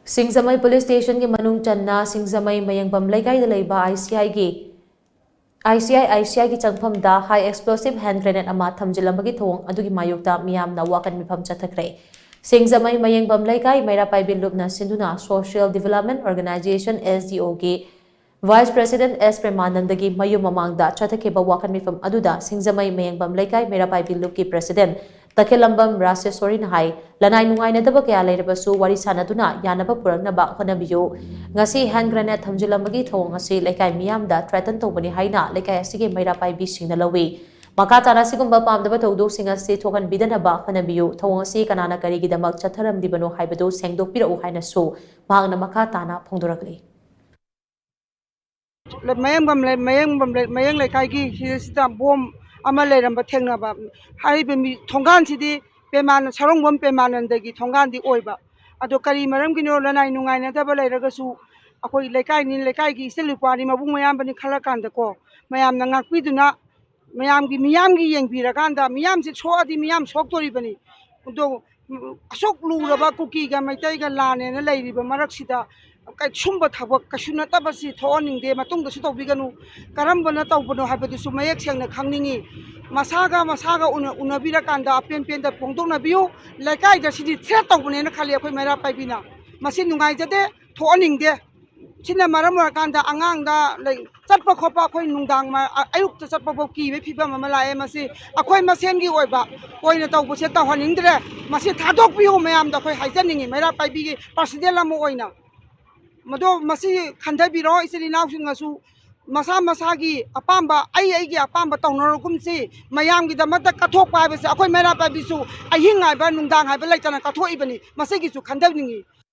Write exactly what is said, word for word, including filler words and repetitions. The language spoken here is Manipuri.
ꯁꯤꯡꯖꯃꯩ ꯄꯨꯂꯤꯁ ꯁ꯭ꯇꯦꯁꯟꯒꯤ ꯃꯅꯨꯡ ꯆꯟꯅ ꯁꯤꯡꯖꯃꯩ ꯃꯌꯦꯡꯕꯝ ꯂꯩꯀꯥꯏꯗ ꯂꯩꯕ ICIꯒꯤ ICI ICIꯒꯤ ꯆꯪꯐꯝꯗ high explosive hand grenade ꯑꯃ ꯊꯝꯖꯤꯜꯂꯝꯕꯒꯤ ꯊꯧꯑꯣꯡ ꯑꯗꯨꯒꯤ ꯃꯥꯌꯣꯛꯇ ꯃꯤꯌꯥꯝꯅ ꯋꯥꯀꯠ ꯃꯤꯐꯝ ꯆꯠꯊꯈ꯭ꯔꯦ꯫ ꯁꯤꯡꯖꯃꯩ ꯃꯌꯦꯡꯕꯝ ꯂꯩꯀꯥꯏ ꯃꯩꯔꯥ ꯄꯥꯏꯕꯤ ꯂꯨꯞꯅ ꯁꯤꯟꯗꯨꯅ Social Development Organization, SDOꯒꯤ Vice President S ꯄ꯭ꯔꯦꯃꯥꯅꯟꯗꯒꯤ ꯃꯌꯨꯝ ꯃꯃꯥꯡꯗ ꯆꯠꯊꯈꯤꯕ ꯋꯥꯀꯠ ꯃꯤꯐꯝ ꯑꯗꯨꯗ ꯁꯤꯡꯖꯃꯩ ꯃꯌꯦꯡꯕꯝ ꯂꯩꯀꯥꯏ ꯃꯩꯔꯥ ꯄꯥꯏꯕꯤ ꯂꯨꯞꯀꯤ President ꯇꯈꯦꯜꯂꯝꯕꯝ ꯔꯥꯖꯦꯁꯣꯔꯤꯅ ꯍꯥꯏ, ꯂꯅꯥꯏ ꯅꯨꯡꯉꯥꯏꯅꯗꯕ ꯀꯌꯥ ꯂꯩꯔꯕꯁꯨ ꯋꯥꯔꯤ ꯁꯥꯟꯅꯗꯨꯅ ꯌꯥꯅꯕ ꯄꯨꯔꯛꯅꯕ ꯍꯣꯠꯅꯕꯤꯌꯨ꯫ ꯉꯁꯤ hand grenade ꯊꯝꯖꯤꯜꯂꯝꯕꯒꯤ ꯊꯧꯑꯣꯡ ꯑꯁꯤ ꯂꯩꯀꯥꯏ ꯃꯤꯌꯥꯝꯗ threaten ꯇꯧꯕꯅꯤ ꯍꯥꯏꯅ ꯂꯩꯀꯥꯏ ꯑꯁꯤꯒꯤ ꯃꯩꯔꯥ ꯄꯥꯏꯕꯤꯁꯤꯡꯅ ꯂꯧꯏ꯫ ꯃꯈꯥ ꯇꯥꯅ ꯑꯁꯤꯒꯨꯝꯕ ꯄꯥꯝꯗꯕ ꯊꯧꯗꯣꯛꯁꯤꯡ ꯑꯁꯤ ꯊꯣꯛꯍꯟꯕꯤꯗꯅꯕ ꯍꯣꯠꯅꯕꯤꯌꯨ꯫ ꯊꯧꯑꯣꯡ ꯑꯁꯤ ꯀꯅꯥꯅ ꯀꯔꯤꯒꯤꯗꯃꯛ ꯆꯠꯊꯔꯝꯂꯤꯕꯅꯣ ꯍꯥꯏꯕꯗꯨ ꯁꯦꯡꯗꯣꯛꯄꯤꯔꯛꯎ ꯍꯥꯏꯅꯁꯨ ꯃꯍꯥꯛꯅ ꯃꯈꯥ ꯇꯥꯅ ꯐꯣꯡꯗꯣꯔꯛꯂꯤ꯫ ꯃꯌꯦꯡꯕꯝ ꯂꯩ-, ꯃꯌꯦꯡꯕꯝ ꯂꯩ-, ꯃꯌꯦꯡ ꯂꯩꯀꯥꯏꯒꯤ ꯁꯤꯗꯩꯁꯤꯗ ꯕꯣꯝ ꯑꯃ ꯂꯩꯔꯝꯕ ꯊꯦꯡꯅꯕ꯫ ꯍꯥꯏꯔꯤꯕ ꯃꯤ, ꯊꯣꯡꯒꯥꯟꯁꯤꯗꯤ ꯄꯦꯃꯥꯅ-, ꯁꯔꯣꯡꯕꯝ ꯄꯦꯃꯥꯅꯟꯗꯒꯤ ꯊꯣꯡꯒꯥꯟꯗꯤ ꯑꯣꯏꯕ꯫ ꯑꯗꯣ ꯀꯔꯤ ꯃꯔꯝꯒꯤꯅꯣ, ꯂꯅꯥꯏ ꯅꯨꯡꯉꯥꯏꯅꯗꯕ ꯂꯩꯔꯒꯁꯨ ꯑꯩꯈꯣꯏ ꯂꯩꯀꯥꯏꯅꯤ, ꯂꯩꯀꯥꯏꯒꯤ ꯏꯆꯜ ꯏꯄ꯭ꯋꯥꯅꯤ, ꯃꯕꯨꯡ ꯃꯌꯥꯝꯕꯅꯤ ꯈꯜꯂꯀꯥꯟꯗꯀꯣ, ꯃꯌꯥꯝꯅ ꯉꯥꯛꯄꯤꯗꯨꯅ, ꯃꯌꯥꯝꯒꯤ, ꯃꯤꯌꯥꯝꯒꯤ ꯌꯦꯡꯕꯤꯔꯀꯥꯟꯗ, ꯃꯤꯌꯥꯝꯁꯦ ꯁꯣꯛꯑꯗꯤ ꯃꯤꯌꯥꯝ ꯁꯣꯛꯇꯣꯔꯤꯕꯅꯤ꯫ ꯑꯗꯣ, ꯎꯝ, ꯑꯁꯨꯛ ꯂꯨꯔꯕ ꯀꯨꯀꯤꯒ ꯃꯩꯇꯩꯒ ꯂꯥꯟꯅꯦꯅ ꯂꯩꯔꯤꯕ ꯃꯔꯛꯁꯤꯗ ꯀꯩ-, ꯁꯨꯝꯕ ꯊꯕꯛ ꯀꯩꯁꯨ ꯅꯠꯇꯕꯁꯤ ꯊꯣꯛꯍꯟꯅꯤꯡꯗꯦ, ꯃꯇꯨꯡꯗꯁꯨ ꯇꯧꯕꯤꯒꯅꯨ꯫ ꯀꯔꯝꯕꯅ ꯇꯧꯕꯅꯣ ꯍꯥꯏꯕꯗꯨꯁꯨ ꯃꯌꯦꯛ ꯁꯦꯡꯅ ꯈꯪꯅꯤꯡꯉꯤ꯫ ꯃꯁꯥꯒ ꯃꯁꯥꯒ ꯎꯅ-, ꯎꯅꯕꯤꯔꯀꯥꯟꯗ ꯑꯄꯦꯟ ꯄꯦꯟꯗ ꯐꯣꯡꯗꯣꯛꯅꯕꯤꯌꯨ꯫ ꯂꯩꯀꯥꯏꯗ ꯁꯤꯗꯤ threat ꯇꯧꯕꯅꯦꯅ ꯈꯜꯂꯤ ꯑꯩꯈꯣꯏ ꯃꯩꯔꯥ ꯄꯥꯏꯕꯤꯅ꯫ ꯃꯁꯤ ꯅꯨꯡꯉꯥꯏꯖꯗꯦ, ꯊꯣꯛꯍꯟꯅꯤꯡꯗꯦ꯫ ꯁꯤꯅ ꯃꯔꯝ ꯑꯣꯏꯔꯀꯥꯟꯗ ꯑꯉꯥꯡꯗ ꯂꯩ-, ꯆꯠꯄ ꯈꯣꯠꯄ ꯑꯩꯈꯣꯏ ꯅꯨꯡꯗꯥꯡ ꯃ-, ꯑ-, ꯑꯌꯨꯛꯇ ꯆꯠꯄ ꯐꯥꯎ ꯀꯤꯕꯒꯤ ꯐꯤꯕꯝ ꯑꯃ ꯂꯥꯛꯑꯦ꯫ ꯃꯁꯤ ꯑꯩꯈꯣꯏ ꯃꯁꯦꯟꯒꯤ ꯑꯣꯏꯕ ꯑꯣꯏꯅ ꯇꯧꯕꯁꯦ ꯇꯧꯍꯟꯅꯤꯡꯗ꯭ꯔꯦ꯫ ꯃꯁꯤ ꯊꯥꯗꯣꯛꯄꯤꯌꯨ ꯃꯌꯥꯝꯗ ꯑꯩꯈꯣꯏ ꯍꯥꯏꯖꯅꯤꯡꯉꯤ, ꯃꯩꯔꯥ ꯄꯥꯏꯕꯤꯒꯤ personal ꯑꯃ ꯑꯣꯏꯅ꯫ ꯃꯗꯣ ꯃꯁꯤ ꯈꯟꯊꯕꯤꯔꯣ, ꯏꯆꯤꯜ ꯏꯅꯥꯎꯁꯤꯡꯅꯁꯨ ꯃꯁꯥ ꯃꯁꯥꯒꯤ ꯑꯄꯥꯝꯕ, ꯑꯩ ꯑꯩꯒꯤ ꯑꯄꯥꯝꯕ ꯇꯧꯅꯔꯒꯨꯝꯁꯤ꯫ ꯃꯌꯥꯝꯒꯤꯗꯃꯛꯇ ꯀꯠꯊꯣꯛꯄ ꯍꯥꯏꯕꯁꯦ ꯑꯩꯈꯣꯏ ꯃꯩꯔꯥ ꯄꯥꯏꯕꯤꯁꯨ ꯑꯍꯤꯡ ꯍꯥꯏꯕ, ꯅꯨꯡꯗꯥꯡ ꯍꯥꯏꯕ ꯂꯩꯇꯅ ꯀꯠꯊꯣꯛꯏꯕꯅꯤ꯫ ꯃꯁꯤꯒꯤꯁꯨ ꯈꯟꯊꯅꯤꯡꯉꯤ꯫